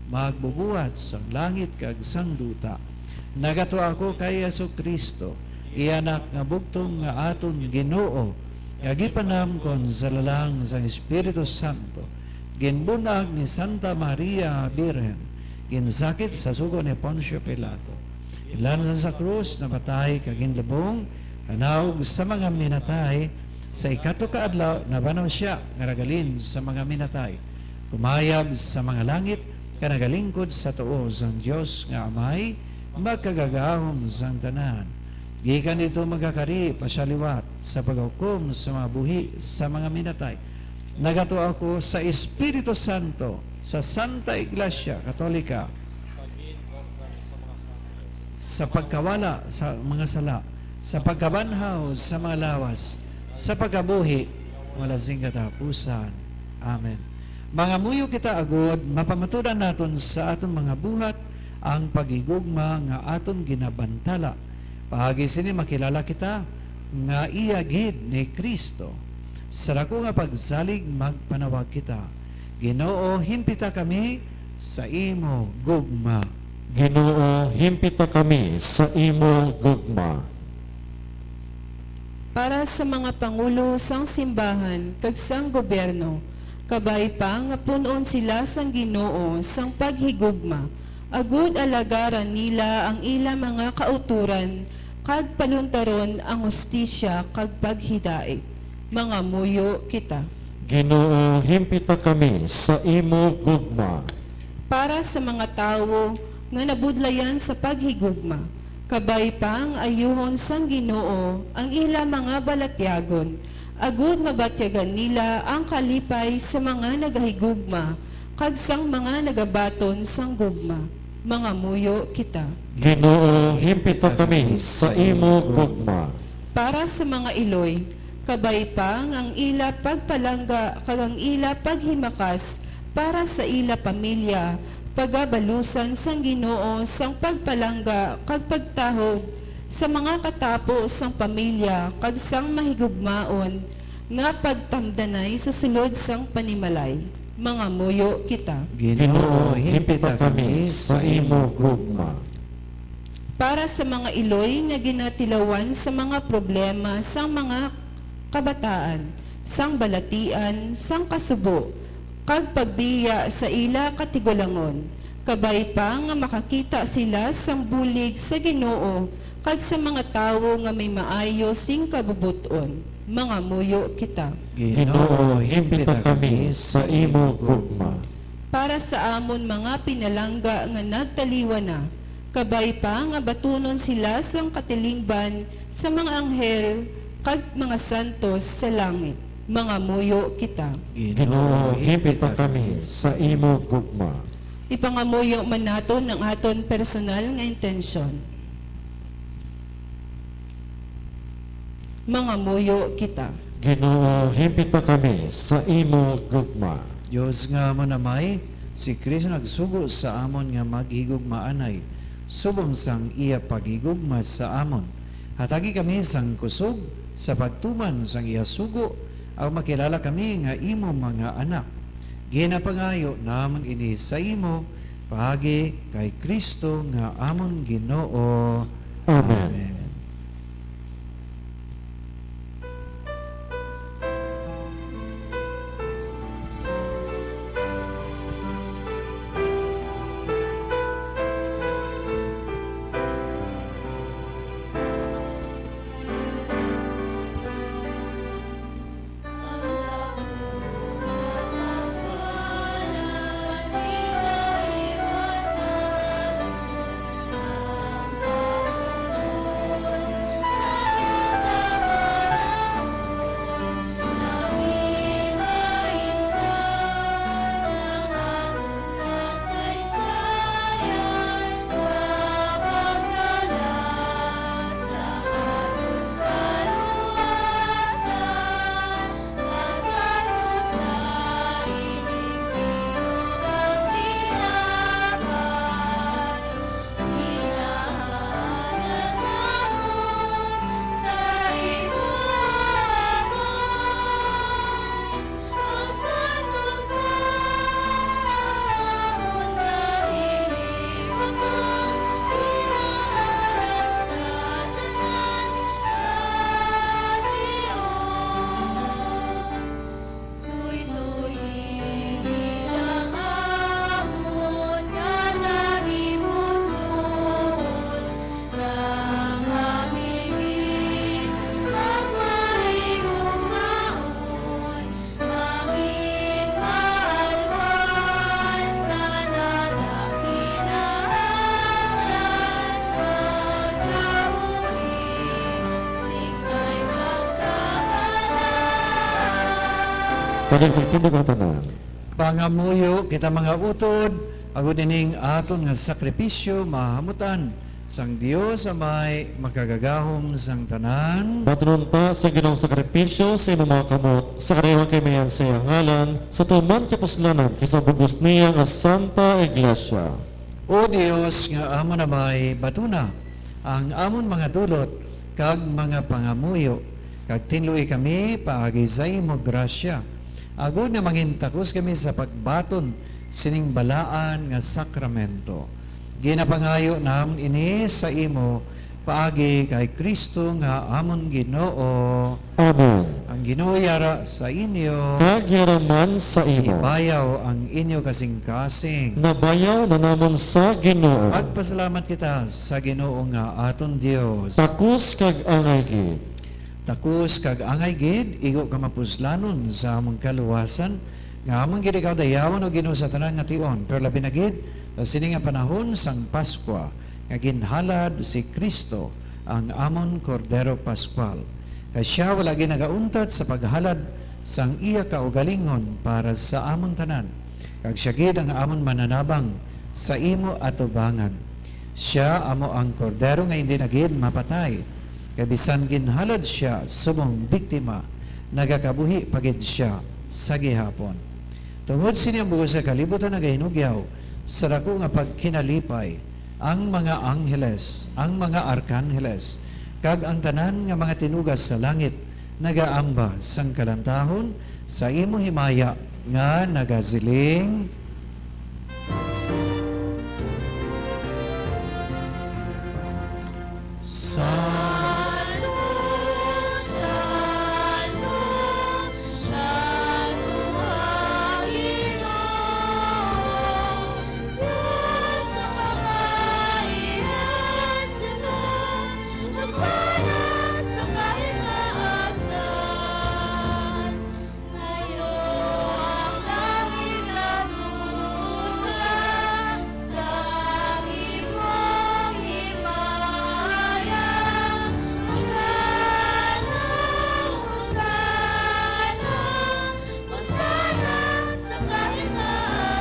magbubuhat sang langit kag sang duta. Nagato ako kay Jesu-Cristo, iya Anak nga bugtong, nga aton Ginoo, nga gipanamkon sa lalang sang Espiritu Santo, ginbun-ag ni Santa Maria Birhen, ginsakit sa sugo ni Poncio Pilato, ginlansan sa krus, namatay, kag ginlubong, kanaog sa mga minatay, sa ikatlo ka adlaw nabanhaw sia nga naghalin sa mga minatay, kumayab sa mga langit, kag nagalingkod sa tuo sang Dios nga Amay, magkagagahom sang tanan. Gikan didto, magakari pa sia liwat sa paghukom sa mga buhi sa mga minatay. Nagatuo ako sa Espiritu Santo, sa Santa Iglesia Katolika, sa pagkawala sa mga sala, sa pagkabanhaw sa mga lawas, sa pagkabuhi wala sing katapusan. Amen. Mangamuyo kita agod mapamatudan naton sa aton mga buhat ang paghigugma nga aton ginabantala. Paagi sini makilala kita nga iya gid ni Cristo. Sa dako nga pagsalig magpanawag kita, Ginoo, himpita kami sa imo gugma. Ginoo, himpita kami sa imo gugma. Para sa mga pangulo sang simbahan kag sang gobyerno, kabay pa nga pun-on sila sang Ginoo sang paghigugma, agud alagaran nila ang ila mga kautoran, kag paluntaron ang hustisya kag paghidait. Mangamuyo kita. Ginoo, himpita kami sa imo gugma. Para sa mga tawo nga nabudlayan sa paghigugma, kabay pa nga ayuhon sang Ginoo ang ila mga balatyagon, agud mabatyagan nila ang kalipay sa mga nagahigugma kag sang mga nagabaton sang gugma. Mangamuyo kita. Ginoo, himpita kami sa imo gugma. Para sa mga iloy, kabay pa nga ang ila pagpalangga kag ang ila paghimakas para sa ila pamilya, pagabalusan sang Ginoo sang pagpalangga kag pagtahog sa mga katapo sang pamilya kag sang mahigugmaon nga pagtamdanay sa sulod sang panimalay. Mangamuyo kita. Ginoo, himpita kami sa imo gugma. Para sa mga iloy nga ginatilawan sa mga problema sang mga kabataan, sang balatian, sang kasubo, kag pagbiya sa ila katigulangon, kabay pa nga makakita sila sang bulig sa Ginoo kag sa mga tawo nga may maayo sing kabubot-on. Mangamuyo kita. Ginoo, himpita kami sa imo gugma. Para sa amon mga pinalangga nga nagtaliwan na, kabay pa nga batunon sila sang katilingban sa mga anghel kag mga santos sa langit. Mangamuyo kita. Ginoo, himpita kami sa imo gugma. Ipangamuyo man naton ang aton personal nga intensyon. Mangamuyo kita. Ginoo, himpita kami sa imo gugma. Dios nga amon Amay, si Cristo nagsugo sa amon nga maghigugmaanay subong sang iya paghigugma sa amon. Hatagi kami sang kusog sa pagtuman sang iya sugo, aron makilala kami nga imo mga anak. Ginapangayo namon ini sa imo paagi kay Cristo nga amon Ginoo. Amen. Amen. Pwede magtindog ang tanan. Pangamuyo kita, mga utod, agud ining aton nga sakripisyo mahamutan sang Dios Amay makagagahom sang tanan. Batunon ta sa Ginoong sakripisyo sa imong mga kamot, sa kaliwang kay mayan sa iyang ngalan, sa tuman kapuslanan kay sa bug-os niya nga Santa Iglesia. O Dios nga amon Amay, batuna ang amon mga dulot kag mga pangamuyo, kag tinloi kami paagi sa imo grasya, agod nga mangin takos kami sa pagbaton sining balaan nga sakramento. Ginapangayo namon ini sa imo paagi kay Cristo nga amon Ginoo. Amen. Ang Ginoo yara sa inyo. Kag yara man sa imo. Ibayaw ang inyo kasing-kasing. Nabayaw na namon sa Ginoo. Magpasalamat kita sa Ginoo nga aton Dios. Takos kag angay gid. Takos kag angay gid, igo ka mapuslanon sa among kaluwasan, nga amon gid ikaw dayawon, O Ginoo, sa tanan nga tion, pero labi na gid sa sini nga panahon sang Paskwa, nga ginhalad si Cristo, ang amon Kordero Paskwal. Kay sia wala gid nagauntat sa paghalad sang iya kaugalingon para sa amon tanan, kag sia gid ang amon mananabang sa imo atubangan. Sia amo ang Kordero nga indi na gid mapatay, kay bisan ginhalad sia subong biktima, nagakabuhi pa gid sia sa gihapon. Tungod sini ang bug-os nga kalibutan nagahinugyaw sa daku nga pagkinalipay, ang mga angheles, ang mga arkangheles, kag ang tanan nga mga tinugas sa langit nagaamba sang kalantahon sa imo himaya nga nagasiling, Santo, Santo, Santo ang Ginoo, Dios sa mga ilasunod. Hosana sa kahitaasan. Mayo ang langit kag duta sa imong himaya. Hosana, Hosana, Hosana sa kahitaasan.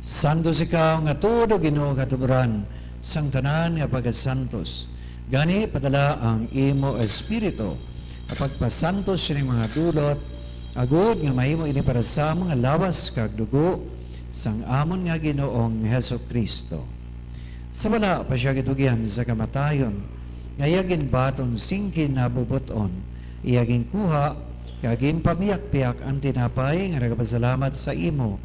Santos ikaw nga tuod, O Ginoo, katuburan sang tanan nga pagkasantos. Gani, padala ang imo Espiritu nga pagpasantos sining mga dulot, agud nga mahimo ini para sa mga lawas kag dugo sang amon nga Ginoong Jesu-Cristo. Sa wala pa sia gitugyan sa kamatayon, nga iya ginbaton sing kinabubot-on, iya ginkuha, kag ginpamiyakpiyak ang tinapay nga nagapasalamat sa imo,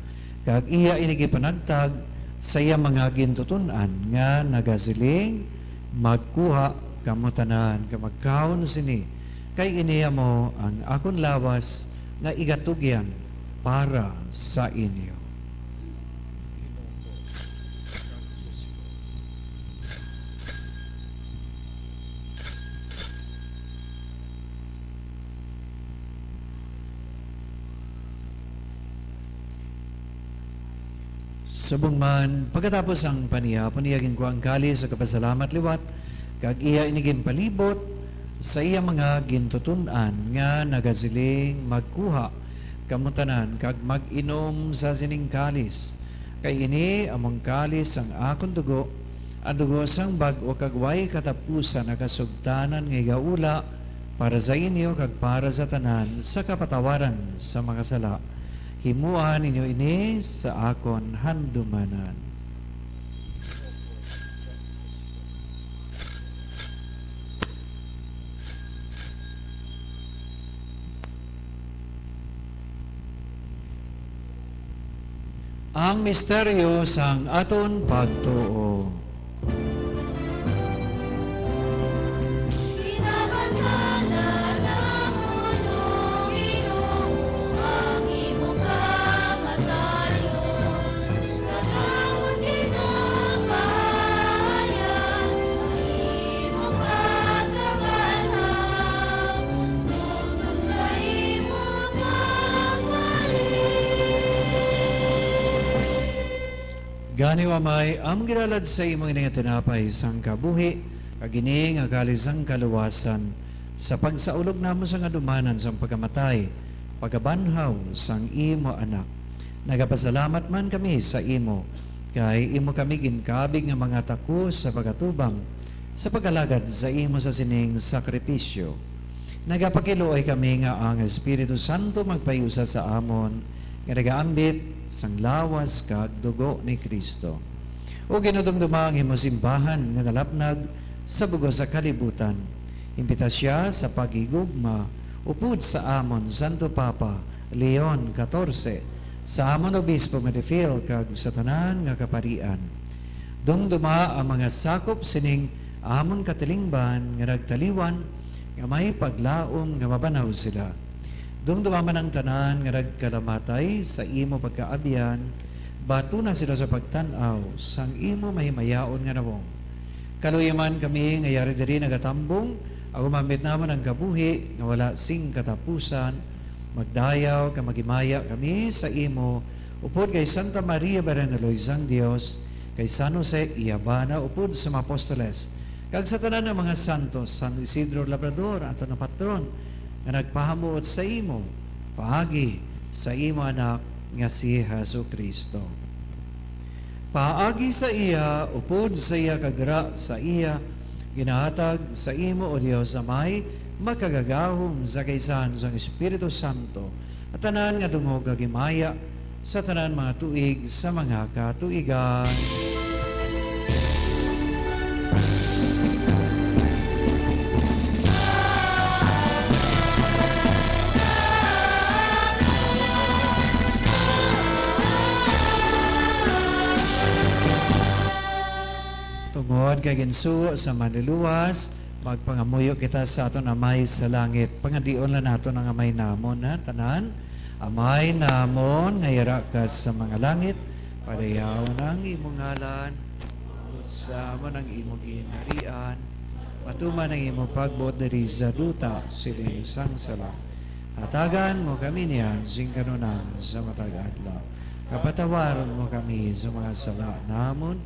kag iya ini gipanagtag sa iya mga gintuton-an nga nagasiling, "Magkuha kamo tanan kag magkaon sini, kay ini amo ang akon lawas nga igatugyan para sa inyo." Subong man, pagkatapos ang panihapon, iya ginkuha ang kalis sa kapasalamat liwat, kag iya ini ginpalibot sa iya mga gintuton-an nga nagasiling, "Magkuha kamo tanan kag mag-inom sa sining kalis, kay ini amo ang kalis sang akon dugo, ang dugo sang bag-o kag way katapusan nga kasugtanan nga igaula para sa inyo kag para sa tanan sa kapatawaran sa mga sala. Himoa ninyo ini sa akon handumanan." Ang misteryo sang aton pagtuo. Binabantayan namon, O Ginoo, ang imong kamatayon, kag amon kita Gani, O Amay, amon ginalad sa imo ini nga tinapay sang kabuhi, kag ini nga kalis sang kaluwasan, sa pagsaulog namo sang adumanan sang pagkamatay, pagkabanhaw sang imo Anak. Nagapasalamat man kami sa imo, kay imo kami ginkabig nga mga takos sa pagkatubang sa pag-alagad sa imo sa sining sakripisyo. Nagapakiluoy kami nga ang Espiritu Santo magpahiusa sa amon nga nagaambit sang lawas kag dugo ni Cristo. O Ginoo, dumduma ang imo simbahan nga nalapnag sa bug-os sa kalibutan. Imbita sia sa paghigugma upod sa amon Santo Papa Leon katorse, sa amon Obispo nga Medefil, kag sa tanan nga kaparian. Dumduma ang mga sakop sining amon katilingban nga nagtaliwan, nga may paglaom nga mabanhaw sila. Dumduma man ang tanan nga nagkalamatay sa imo pagkaabyan, batuna sila sa pagtan-aw sang imo mahimayaon nga nawong. Kaluy-i man kami nga yari diri nagatambong, agud maambit namon ang kabuhi nga wala sing katapusan. Magdayaw kag maghimaya kami sa imo, upod kay Santa Maria, Birhen nga Loy sang Dios, kay San Jose, iya bana, upod sa mga apostoles, kag sa tanan nga mga santos, San Isidro Labrador, aton nga patron, nga nagpahamuot sa imo, paagi sa imo Anak nga si Jesu-Cristo. Paagi sa iya, upod sa iya, kag ra sa iya, ginahatag sa imo, O Dios Amay, makagagahom sa kaisahan sang Espiritu Santo, ang tanan nga dungog kag himaya sa tanan mga tuig sa mga katuigan. Tungod kay ginsugo sa Manlulowas, magpangamuyo kita sa aton Amay sa langit. Pangadyonon naton ang Amay namon, ha, tanan. Amay namon nga yara ka sa mga langit, padayawon ang imong ngalan. Buot sa amon ang imong ginharian. Matuman ang imong pagbuot diri sa duta, siling sang sala. Hatagan mo kami niyan sing kanunang sa matag adlaw. Kapatawaron mo kami sa mga sala namon,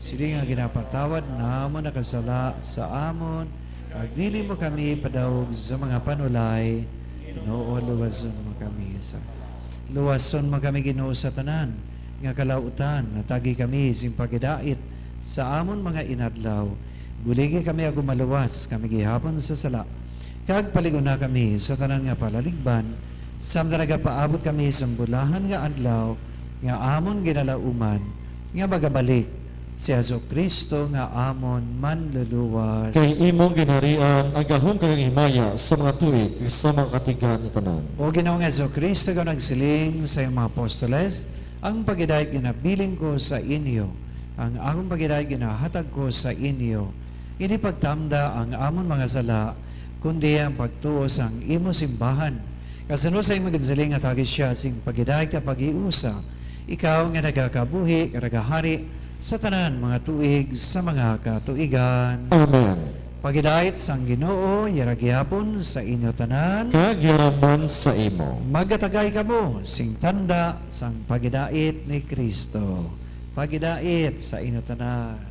siling nga ginapatawad namon nakasala sa amon, kag dili mo kami padawog sa mga panulay, Ginoo, luwason mo kami sa, luwason mo kami, Ginoo, sa tanan nga kalautan, hatagi kami sing paghidait sa amon mga inadlaw, buligi kami agud maluwas kami gihapon sa sala, kag palig-ona kami sa tanan nga palaligban, samtang nagapaabot kami sang bulahan nga adlaw nga amon ginalauman, nga magabalik si Jesu-Cristo nga amon Manluluwas. Kay imo ang ginharian, ang gahom, kag ang himaya sa mga tuig, sa mga katuigan nga tanan. O Ginoo nga Jesu-Cristo, ikaw nagsiling sa imong mga apostoles, "Ang paghidait ginabilin ko sa inyo, ang akon paghidait ginahatag ko sa inyo." Indi pagtamda ang amon mga sala, kundi ang pagtuo sang imo simbahan. Kag suno sa imo ginsiling, hatagi sia sing paghidait kag paghiusa, ikaw nga nagakabuhi kag nagahari sa tanan mga tuig sa mga katuigan. Amen. Paghidait sang Ginoo yara gihapon sa inyo tanan. Kag yara man sa imo. Magkatagay kamo sing tanda sang paghidait ni Cristo. Paghidait sa inyo tanan.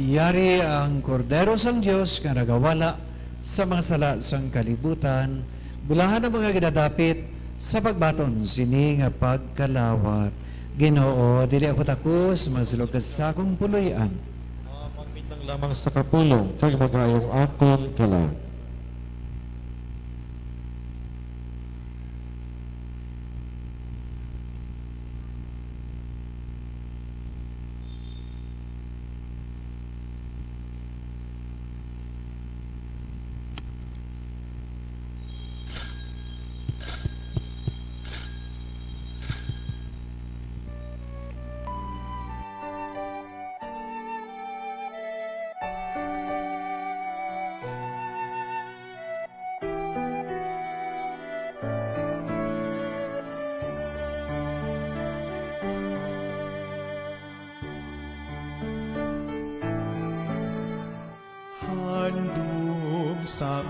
Yari ang Kordero sang Dios nga nagawala sa mga sala sang kalibutan. Bulahan ang mga ginadapit sa pagbaton sini nga pagkalawat. Ginoo, dili ako takos, masulog ka sa akong puloy-an. Mangmit lang lamang sa kapulong, kag magayong akon kalag. Handom sang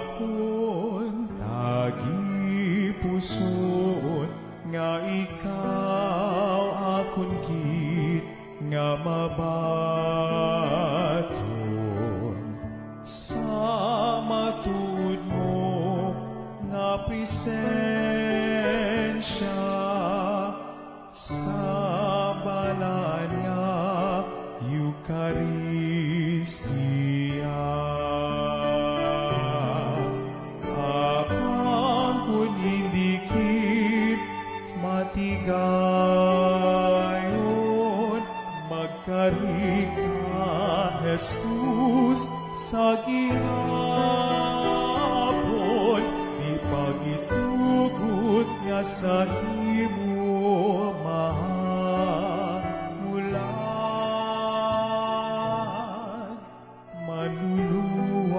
akon tagipusoon, nga ikaw akon gid nga mabaton sa matuod mo nga presensya. Sa balaan nga Eukaristia, apan kon indi gid matigayon, magkari ka, Jesus, sa gihapon, di pagitugot nga sa imo mahulag, manluluwas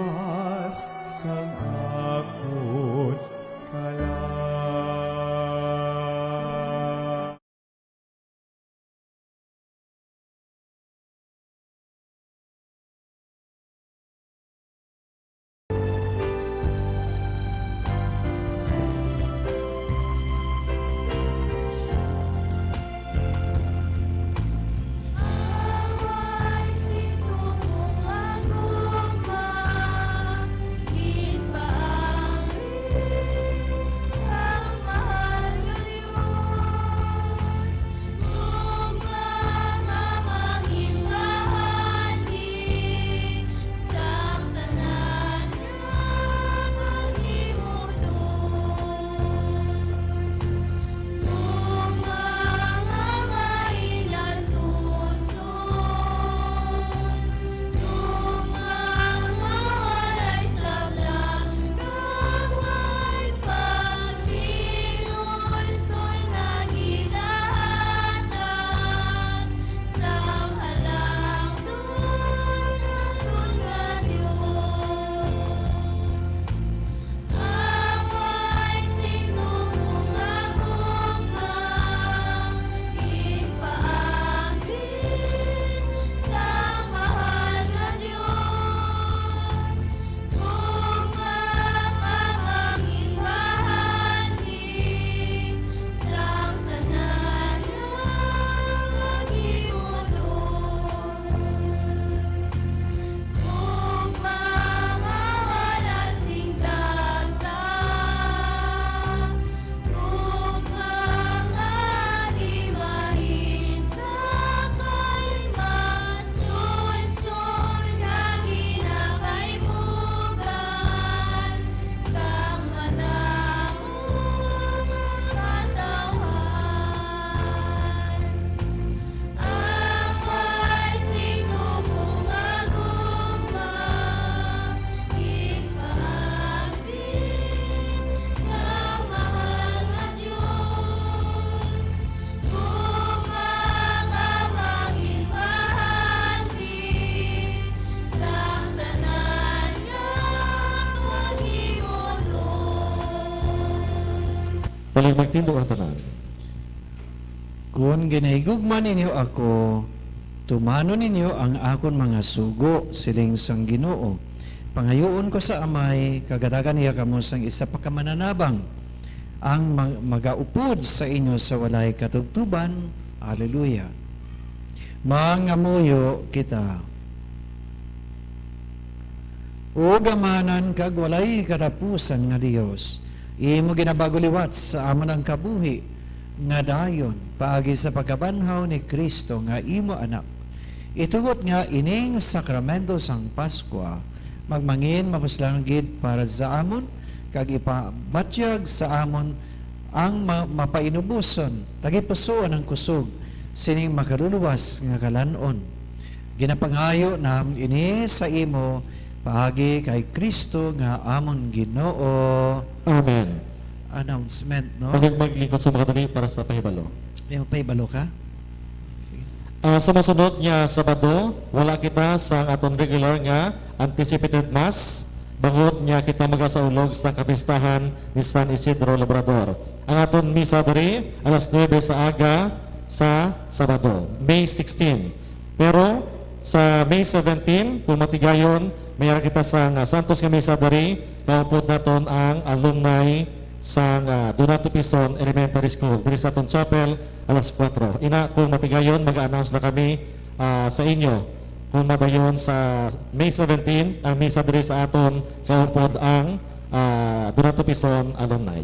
sang akon kalag. Magtindog ang tanan. Kon ginahigugma ninyo ako, tumanon ninyo ang akon mga sugo, siling sang Ginoo. Pangayuon ko sa Amay, kag hatagan niya kamo sang isa pa ka mananabang, ang ma-, magaupod sa inyo sa walay katubtoban. Hallelujah. Mangamuyo kita. O gamanan kag walay katapusan nga Dios, imo ginabag-o liwat sa amon ang kabuhi, nga dayon paagi sa pagkabanhaw ni Cristo nga imo Anak. Itugot nga ining sakramento sang Pascua magmangin mapuslan gid para sa amon, kag ipabatyag sa amon ang ma-, mapainuboson, tagipusoon ang kusog sining makaluluwas nga kalan-on. Ginapangayo namon ini sa imo paagi kay Cristo nga amon Ginoo. Amen. Announcement, no? Pag maglingkod sa mga dali para sa pahibalo. May pahibalo ka? Ah, sa masunod nga Sabado, wala kita sa aton regular nga anticipated mass, bangod nga kita magasaulog sa kapistahan ni San Isidro Labrador. Ang aton misa diri alas nuebe sa aga sa Sabado, May sixteen. Pero sa May seventeen, kung matigayon, may ara kita sang, ah, Santos nga Misa diri, kaupod naton ang alumni sang, ah, Donato Pizon Elementary School diri sa aton chapel alas kuwatro. Ina, kung matigayon, mag-announce na kami, ah, sa inyo kung madayon sa May seventeen ang misa diri sa aton kaupod ang, ah, Donato Pizon alumni.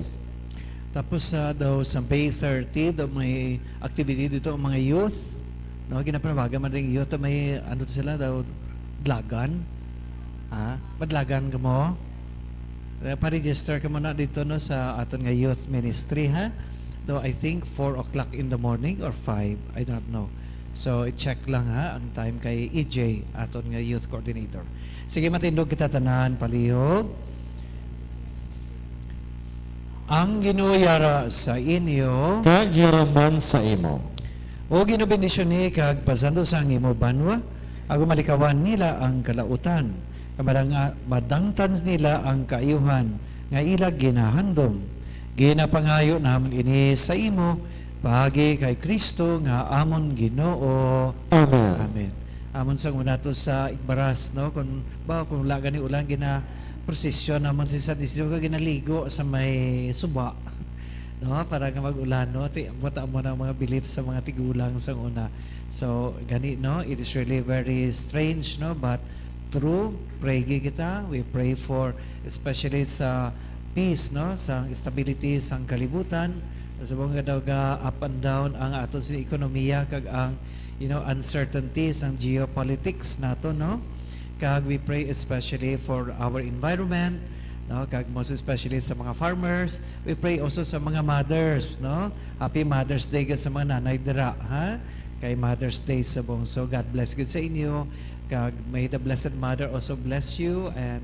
Tapos, ah, daw sa May thirty, daw may activity dito ang mga youth. No, ginapanawagan man ding youth, may ano to sila daw, dlagan. Ha? Madlagan ka mo? Eh, pa-register ka muna dito, no, sa aton nga youth ministry, ha? Though I think four o'clock in the morning or five, I don't know. So, i-check lang, ha, ang time kay E J, aton nga youth coordinator. Sige, matindog kita tanan, palihog. Ang Ginoo yara sa inyo. Kag yara man sa imo. O Ginoo, bendisyoni kag pasantos ang imo banwa, agod malikawan nila ang kalautan, kag madanga-, madangtan nila ang kaayuhan nga ila ginahandom. Ginapangayo namon ini sa imo, paagi kay Cristo nga amon Ginoo. Amen. Amen. Amon sang una to sa igbaras, no? Kung ba, kung wala gani ulan, ginaprosesyon namon si San Isidro, kag ginaligo sa may suba, no? Para nga mag-ulan, no? Ti-, buta mo na ang mga belief sa mga tigulang sang una. So, gani, no? It is really very strange, no? But true, pray gid kita. We pray for, especially sa peace, no? Sa stability sang kalibutan. Sa mga daw ga up and down ang aton sa ekonomiya kag ang, you know, uncertainty sang geopolitics nato, no? Kag we pray especially for our environment, no? Kag most especially sa mga farmers. We pray also sa mga mothers, no? Happy Mother's Day gid sa mga nanay dira, ha? Kay Mother's Day subong. So, God bless gid sa inyo. Kag may the Blessed Mother also bless you and,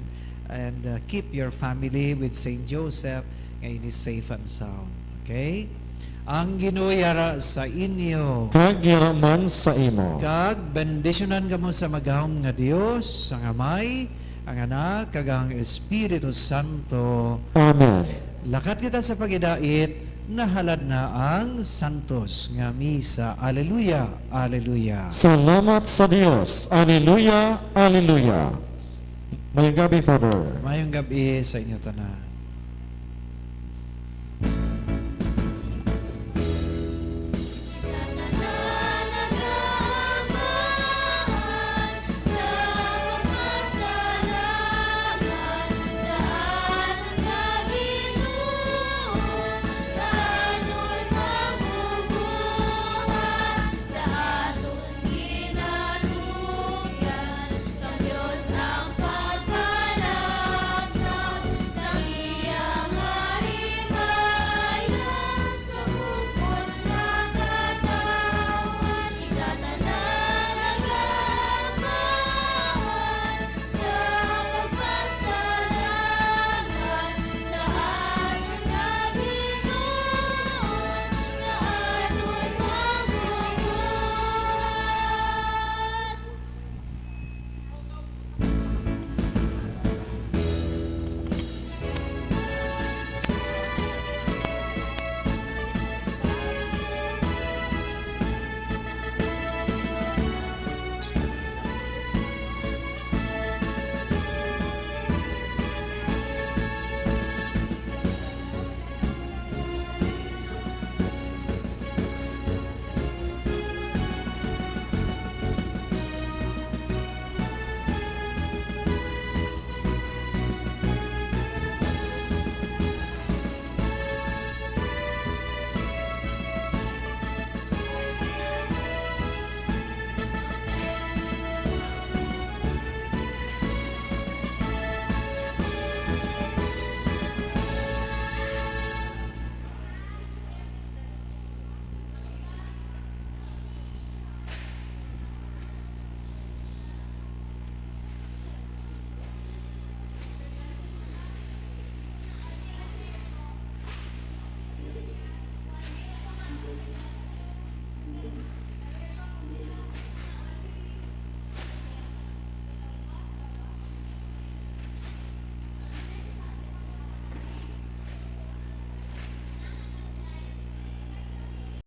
and, uh, keep your family with Saint Joseph nga ini safe and sound. Okay? Ang Ginoo yara sa inyo. Kag yara man sa imo. Kag bendisyonan kamo sa magahom nga Dios, ang Amay, ang Anak, kag ang Espiritu Santo. Amen. Lakat kita sa pagidait, nahalad na ang Santos nga Misa. Aleluya, aleluya. Salamat sa Dios. Aleluya, aleluya. Mayong gabi, Father. Mayong gabi sa inyo tanan.